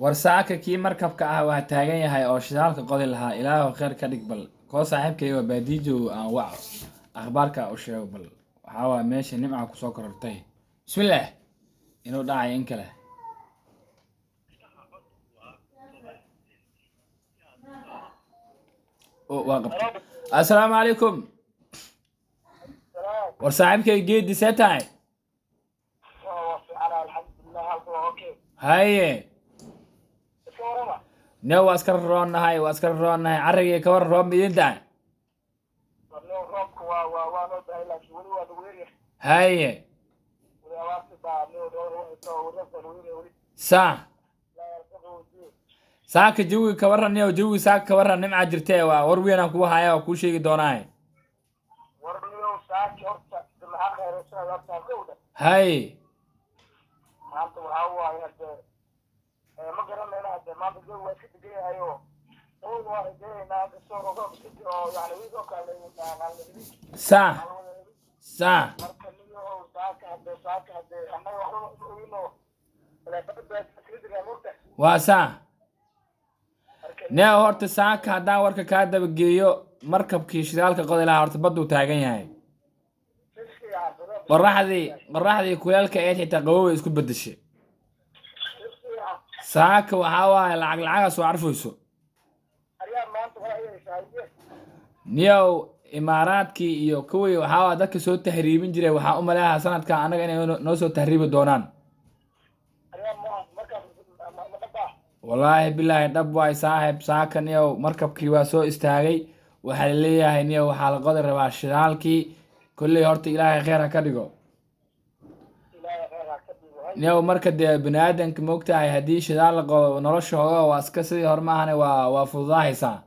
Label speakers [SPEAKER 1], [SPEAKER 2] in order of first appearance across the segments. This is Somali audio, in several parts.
[SPEAKER 1] War saaka kii markabka ah waa taagan yahay oo shidaalka qodi lahaa. Ilaahow kheyr ka dhig. Bal koo saaxiibkayga baadiyo joogo aan waco, akhbaarka u sheego. Bal waxaa waaya meesha nimca kusoo korortay. Bismillaah, inuu dhacay in kale. Oh, waa qabtay. Assalaamu calaykum. War saaxiibkay Geedi, see tahay?
[SPEAKER 2] Waa fiican, alxamdulilah, halka waa okay.
[SPEAKER 1] Haye.
[SPEAKER 2] Iska warama.
[SPEAKER 1] Ne, waa iska roonnahay, waa iska roonnahay. Carrigii ka waran, roob ma idin tahay?
[SPEAKER 2] Warno, roobka waa noo dahay, laakiin weli waa nagu yaryahay.
[SPEAKER 1] Haye.
[SPEAKER 2] Weli abaarti baa noo dhowr roobka nagu yaryahay weli. Laa yarsaqa weydiye.
[SPEAKER 1] Saaka jawiga ka warran niyow, jawiga saaka ka warran. Nimcaa jirtee, waa war weyn aan kugu haya, waa kuu sheegi doonaaye.
[SPEAKER 2] Warniyow, saaki horta maxaa khayraysana horta kowda.
[SPEAKER 1] Haye.
[SPEAKER 2] Maanta waxaa waaye hadee ma garanayna, hadee maanta jawi waa iska degan yahay oo dawada waa rajaynaynaa, inkastoo roobka iska jiro oo yani wiil oo kale aan la helin.
[SPEAKER 1] Sax.
[SPEAKER 2] Aan la wada helin.
[SPEAKER 1] Sax.
[SPEAKER 2] Marka niyow, saaka hadee annaga waxba ma ogino, taleefanada iskaga jiraa moogta.
[SPEAKER 1] Waa sax.
[SPEAKER 2] Marka
[SPEAKER 1] Ne, horta saaka haddaan warka kaa dabageeyo, markabkii shidaalka qodi lahaa horta badduu taagan yahay.
[SPEAKER 2] Si fiican.
[SPEAKER 1] Qoraxdii kuleelka eed xitaa qabow way isku bedeshay.
[SPEAKER 2] Si fiican.
[SPEAKER 1] Saaka waxaa waaye lacag lacagaa soo carfayso.
[SPEAKER 2] Aryaa, maanta waa hayaysaa.
[SPEAKER 1] Niyow, Imaaraadkii iyo kuwii waxaa waa dadka soo tahriibin jiray, waxaa u maleeyaha sanadkan annaga inay noo soo tahriibi doonaan.
[SPEAKER 2] Aryaa, ma markaas ma dhabaa?
[SPEAKER 1] Wallaahi bilaahi, dhab waay saaxib. Saaka niyow markabkii waa soo istaagay. Waxaa laleeyahay niyow waxaa la qodi rabaa shidaalkii. Kolley horta Ilaahay kheyr ha ka dhigo.
[SPEAKER 2] Ilaahay khayr ha ka dhigo, hay.
[SPEAKER 1] Niyow, marka dee bani aadamka moogtahay, haddii shidaal la qodo nolosha hooga waa iska sidii hore maahane, waa fududaahaysaa.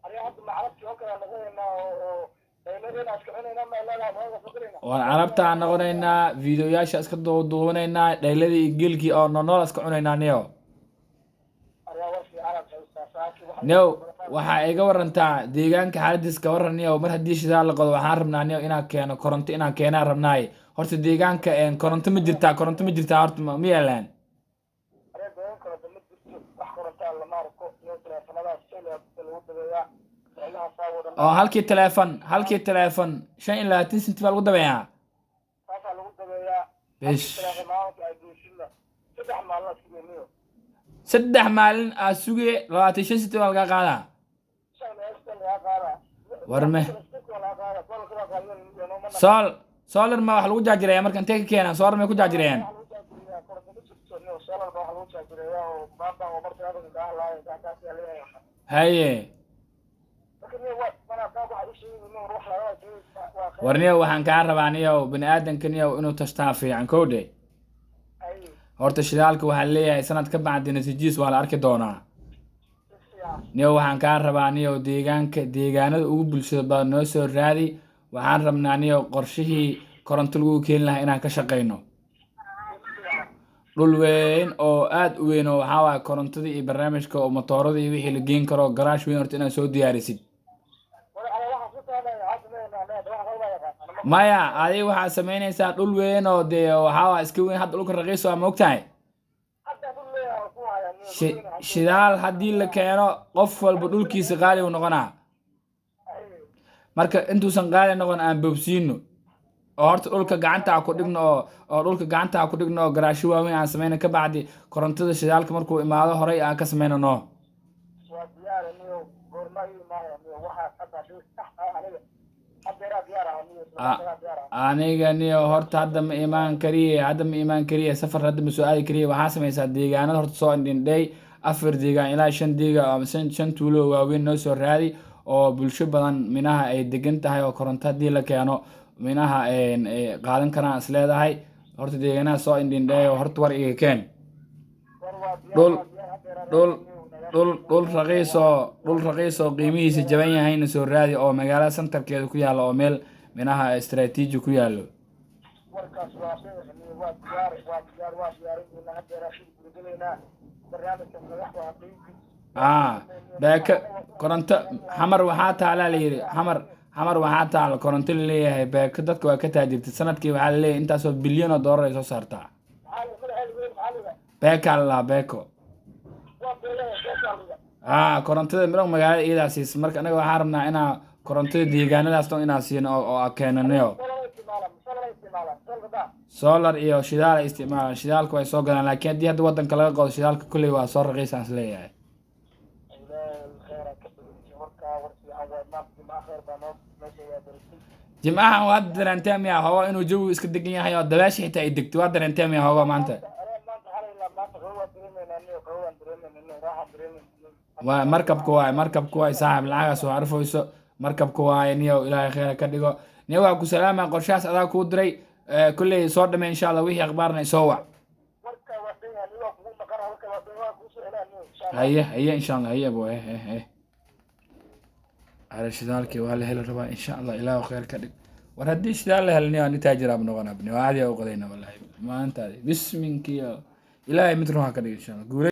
[SPEAKER 2] Aryaa, hadda ma carabtii oo kale noqonaynaa oo dayladeena iska cunaynaa, ma leedahay waaga soo?
[SPEAKER 1] Waan carabta aan noqonaynaa, videoyaasha iska duuduubanaynaa, dhayladii iyo geelkii oo noolnool iska cunaynaa niyow.
[SPEAKER 2] Aryaa, war fiican aad haysaa saaki waxa.
[SPEAKER 1] Niyow, waxaa iga warantaa deegaanka xaaladiis ka waran niyow. Mar haddii shidaal la qodo, waxaan rabnaa niyow inaan keeno koronto, inaan keenaan rabnaay. Horta deegaanka koronto ma jirtaa? Koronto ma jirtaa horta, ma yaalaan?
[SPEAKER 2] Aryaa, deegaan koronto ma jirto, wax korontaa lama arko iyo taleefanadaas shalay lagu dabeeyaa meelahaasaa wadan.
[SPEAKER 1] Oo halkii teleefon 25 senti baa lagu dabeeyaa?
[SPEAKER 2] Saasaa lagu dabeeyaa.
[SPEAKER 1] Bish.
[SPEAKER 2] Halkii teleefon maalinka ay geysidna 3 maalin aad sugeyniyo.
[SPEAKER 1] 3 maalin aad suge, 25 senti baa lagaa qaadaa?
[SPEAKER 2] 25 lagaa qaadaa.
[SPEAKER 1] War me.
[SPEAKER 2] Lagaa qaadaa, solarka waa qaaliyo.
[SPEAKER 1] Solar ma wax lagu jaajiraya? Marka intee ka keenaan solar may ku jaajirayaan?
[SPEAKER 2] Waxa lagu jaajiriyaa koronto ma jirto niyo, solar baa waxa lagu jaajiriyaa oo maanta oo marka hadda kaa hadlaayo gacantaas yaa leeyahay.
[SPEAKER 1] Haye.
[SPEAKER 2] Marka niyo waa manaa qaab waxa ii sheegi niyo, wax laga sheegi waa khayr.
[SPEAKER 1] War niyow, waxaan kaa rabaa niyow, bani aadamka niyow inuu tashtaa fiican kowdhe.
[SPEAKER 2] Ay.
[SPEAKER 1] Horta shidaalka waxaa leeyahay sanad ka bacdi natiijadiis waa la arki doonaa.
[SPEAKER 2] Si fiican.
[SPEAKER 1] Niyow, waxaan kaa rabaa niyow, deegaanka deegaanada ugu bulshada badan noo soo raadi. Waxaan rabnaa niyow qorshihii koronto lagu keeni lahaa inaan ka shaqayno.
[SPEAKER 2] Si fiican.
[SPEAKER 1] Dhul weyn oo aad u weyn oo waxaa waaye korontadii iyo barnaamijka oo matooradii iyo wixii la geen karo, garaash weyn horta inaad soo diyaarisid.
[SPEAKER 2] War ala waxa ku taala hadda leeyahay waxa laga yaqaan.
[SPEAKER 1] Maya, adiga waxaad samaynaysaa dhul weyn oo dee waxaa waa iska weyn. Hadda dhulka raqiis waa, ma ogtahay?
[SPEAKER 2] Hadda dhul leeyahay ku haya niyo.
[SPEAKER 1] Shidaal haddii la keeno, qof walba dhulkiisa qaali uu noqonaa.
[SPEAKER 2] Ay.
[SPEAKER 1] Marka intuusan qaali noqon aan boobsiino oo horta dhulka gacanta ha ku dhigno, oo dhulka gacanta ha ku dhigno oo garaasho waaweyn aan samayno. Ka bacdi korontada shidaalka markuu imaado horay aan ka samayno noo.
[SPEAKER 2] Waa diyaar niyo, goorma ii imaanaya niyo? Waxaa hadda shay sax ah, aniga haddeeraa diyaar ah niyo, haddeeraa diyaar ah.
[SPEAKER 1] Aniga niyo horta hadda ma imaan kariye, hadda ma imaan kariye, safar hadda ma soo aadi kariye. Waxaa samaysaa deegaanada horta soo indhindhay, afar deegaan ilaa shan deegaan ama shan tuulo oo waaweyn noo soo raadi oo bulsho badan minaha ay degan tahay, oo koronto haddii la keeno minaha qaadan karaan is leedahay. Horta deegaanaha soo indhindhay oo horta war iga keen.
[SPEAKER 2] War waa diyaar.
[SPEAKER 1] Dhul
[SPEAKER 2] waa diyaar haddeeraa.
[SPEAKER 1] Dhul raqiis oo qiimihiisa jaban yahayna soo raadi, oo magaalada santarkeeda ku yaalo, oo meel minaha istaraatiiji ku yaalo.
[SPEAKER 2] Warkaas waa sheekh niyo, waa diyaar, waa diyaar, waa diyaarinayna, haddeeraa shil gudagalaynaa barnaamijka madax waa qiimki.
[SPEAKER 1] Beeka koronto Xamar waxaa taalaa la yidhi, Xamar waxaa taala koronto laleeyahay beeko dadka waa ka taajirtay. Sanadkii waxaa laleeyahay intaasoo bilyan oo doolar ay soo saartaa.
[SPEAKER 2] Maxaa madaxa lagu maxaa laga?
[SPEAKER 1] Beekaa la lahaa, beeko. Haa, korontada midho magaalada iyadaa siisa. Marka anaga waxaan rabnaa inaa korontada deegaanadaas dhan inaa siino oo keenanayo.
[SPEAKER 2] Solar ay isticmaalaan, solar ay isticmaalaan, solar da.
[SPEAKER 1] Solar iyo shidaal ay isticmaalaan. Shidaalka way soo gadaan, laakiin haddii hadda wadanka laga qodo shidaalka, kolley waa soo raqiisaan is leeyahay.
[SPEAKER 2] Ilaahay khayr ka dhigo. Warkaa war fiican waay. Maanta Jimcaha khayr baa noo meesha waa darisay.
[SPEAKER 1] Jimcahan waad dareentee miya hooga inuu jawigu iska degan yahay oo dabaasha xitaa ay degto? Waa dareentee miya hooga maanta?
[SPEAKER 2] Anaa maanta xalay ilaa maanta qabow waan dareemaynaa niyo, qabow waan dareemaynaa niyo, raaxaan dareemaynaa.
[SPEAKER 1] Waa markabka waay, markabka waay saaxib, lacagaas waa arfayso, markabka waay niyow. Ilaahay khayr ka dhigo niyo. Waa ku salaama. Qorshahaas adaa kuu diray. Kolley soo dhamay insha Allah, wixii akhbaarna soo wac.
[SPEAKER 2] Warka waa dhan yahay, waa kugu maqan, warka waa dhan, waa kuu soo celaa niyo, insha Allah.
[SPEAKER 1] Haye haye, insha Allah. Haye abo, haye haye haye. Ala, shidaalkii waa la heli rabaa insha Allah. Ilaahu khayr ka dhig. War haddii shidaal la helniyo, ani taajiraab noqon abni, waa caadi u qadayna wallahi maantaadi bisminkiyo. Ilaahay mid ruuxa ka dhig insha Allah. Guulay.